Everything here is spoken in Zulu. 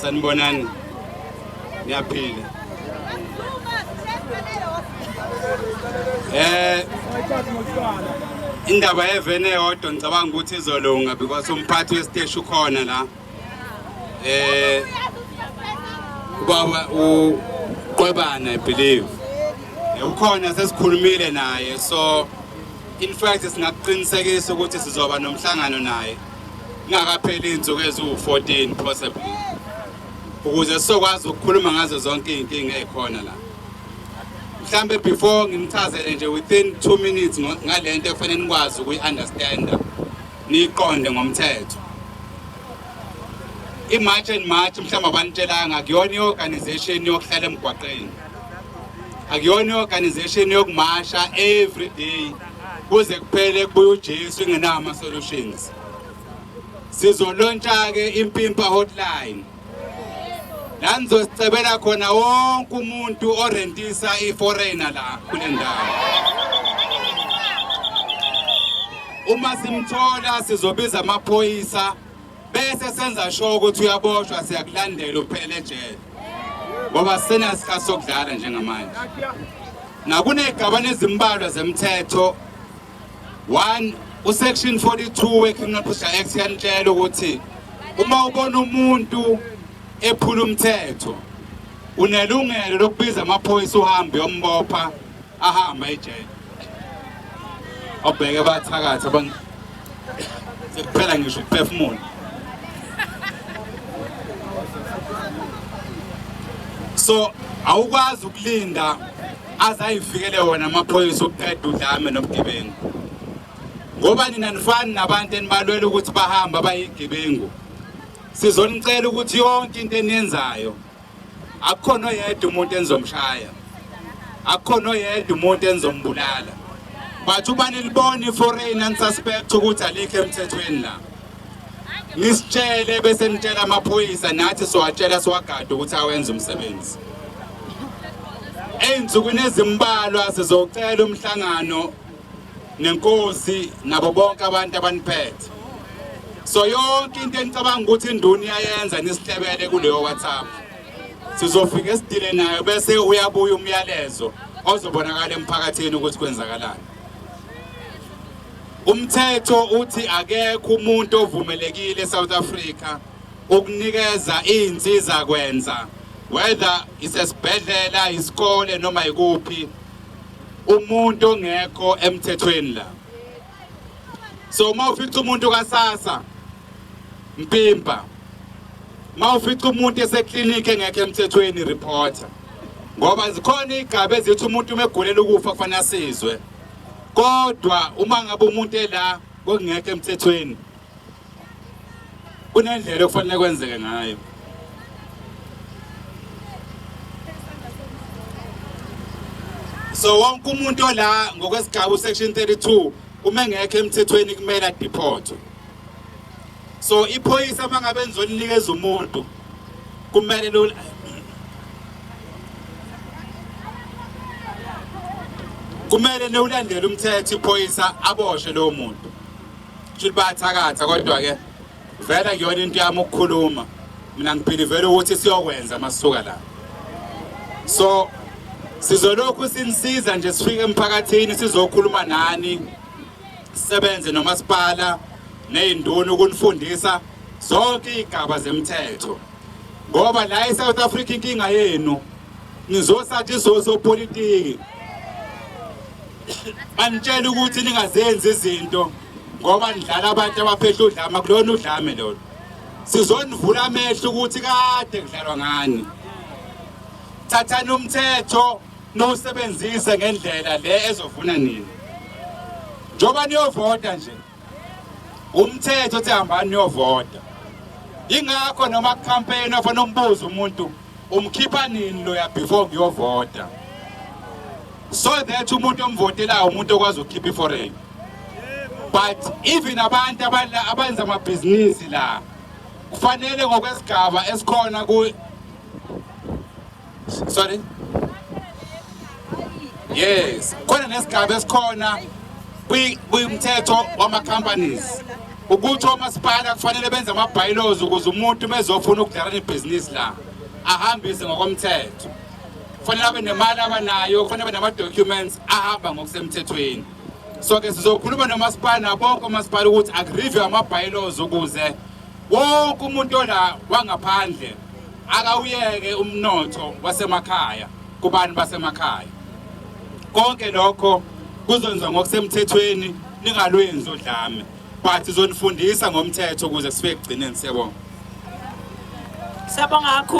Sanibonani. Niyaphila. Indaba yevene yodwa ngicabanga ukuthi izolunga because umphathi wesiteshi ukhona la. Ubaba uQwebana, I believe. Ukhona, sesikhulumile naye, so in fact singakuqinisekisa ukuthi sizoba nomhlangano naye kungakapheli izinsuku eziwu-14 possibly, ukuze sizokwazi ukukhuluma ngazo zonke izinkinga ezikhona la. Mhlambe before ngimchazele nje within 2 minutes ngalento ekufanele nikwazi ukuyi-understanda, niyiqonde ngomthetho. I-March and March, mhlawumbe abanitshelanga, akuyona i-organization yokuhlala emgwaqeni, akuyona i-organization yokumasha every day kuze kuphele kubuye uJesu ingenawo ama-solutions. Sizolontsha-ke iMpimpa hotline la nizosicebela khona wonke umuntu orentisa i-foreigner la kule ndawo. Uma simthola, sizobiza amaphoyisa bese senza sure ukuthi uyaboshwa, siyakulandela uphele ejele, ngoba senasikhathi sokudlala njengamanje. Nakuney'gabane ezimbalwa zemthetho. One, usection 42 we-Criminal Procedure Act yanitshela ukuthi uma ubona umuntu ephula umthetho, unelungelo lokubiza amaphoyisa, uhambe uyombopha, ahambe ejele. Obheke bathakatha sekuphela ngisho ukuphefumula. So awukwazi ukulinda aze ayifikele wona amaphoyisa ukuqeda udlame nobugebengu, ngoba nina nifani nabantu enibalwela ukuthi bahambe abayigebengu. Sizonicela ukuthi yonke into eniyenzayo, akukhona oyedwa umuntu enizomshaya, akukhona oyedwa umuntu enizombulala, but uma nilibona i-foreigner nisuspect ukuthi alikho emthethweni la, nisitshele bese nitshela amaphoyisa, nathi siwatshela, siwagade ukuthi awenze umsebenzi. Ey'nsukwini ezimbalwa sizocela umhlangano nenkosi nabo bonke abantu abaniphethe. So yonke into enicabanga ukuthi induna iyayenza, nisihlebele kuleyo WhatsApp, sizofika esidile nayo bese uyabuya umyalezo ozobonakala emphakathini ukuthi kwenzakalani. Umthetho uthi akekho umuntu ovumelekile eSouth Africa ukunikeza izinsiza kwenza, whether isesibhedlela, isikole noma ikuphi, umuntu ongekho emthethweni la. So uma ufica umuntu kaSASSA, mpimpa. Uma ufica umuntu eseklinikhi engekho emthethweni, reporta, ngoba zikhona igaba ezithi umuntu uma egulela ukufa kufanele asizwe, kodwa uma ngabe umuntu ela kokungekho emthethweni, kunendlela okufanele kwenzeke ngayo. So wonke umuntu ola ngokwesigaba usection 32, uma engekho emthethweni, kumele adeportwe. So iphoyisa uma ngabe nizolinikeza umuntu, kumele niwulandele umthetho, iphoyisa aboshwe lowo muntu. Shuthi bayathakatha, kodwa ke vele kuyona into yami ukukhuluma. Mina ngibelievela ukuthi siyokwenza masisuka la. So sizolokhu sinisiza nje, sifike emphakathini sizokhuluma nani, sisebenze nomasipala ney'nduna ukunifundisa zonke iy'gaba zemthetho, ngoba la e-South Africa inkinga yenu nizosathi isosopolitiki banitshela ukuthi ningazenzi izinto ngoba nidlala abantu abaphehla udlame. Kulona udlame lolo. Sizonivula amehlo ukuthi kade kudlalwa ngani. Thathani umthetho niwusebenzise ngendlela le ezovuna nini. Njengoba niyovota nje, umthetho othi hambani niyovota. Ingakho noma campaign ofana umbuzo umuntu umkhipha nini loya before kuyovota, so that umuntu omvotelayo umuntu okwazi ukukhipha i-foreign. But even abantu abenza amabhizinisi la, kufanele ngokwesigaba esikhona ku, sorry, yes, khona nesigaba esikhona kwimthetho wama-companies. Ukuthi omasipala kufanele benze ama-bylaws ukuze umuntu mezofuna ukudlala ibhizinisi la ahambise ngokomthetho. Kufanele abe nemali abanayo, kufanele abe nama-documents ahamba ngokusemthethweni. So ke sizokhuluma nomasipala nabonke omasipala ukuthi aku-review ama-bylaws ukuze wonke umuntu ola wangaphandle akawuyeke umnotho wasemakhaya kubantu basemakhaya. Konke lokho kuzonzwa ngokusemthethweni, ningalwenzi udlame, but sizonifundisa ngomthetho ukuze sifike ekugcineni. Siyabonga. Siyabonga kakhulu.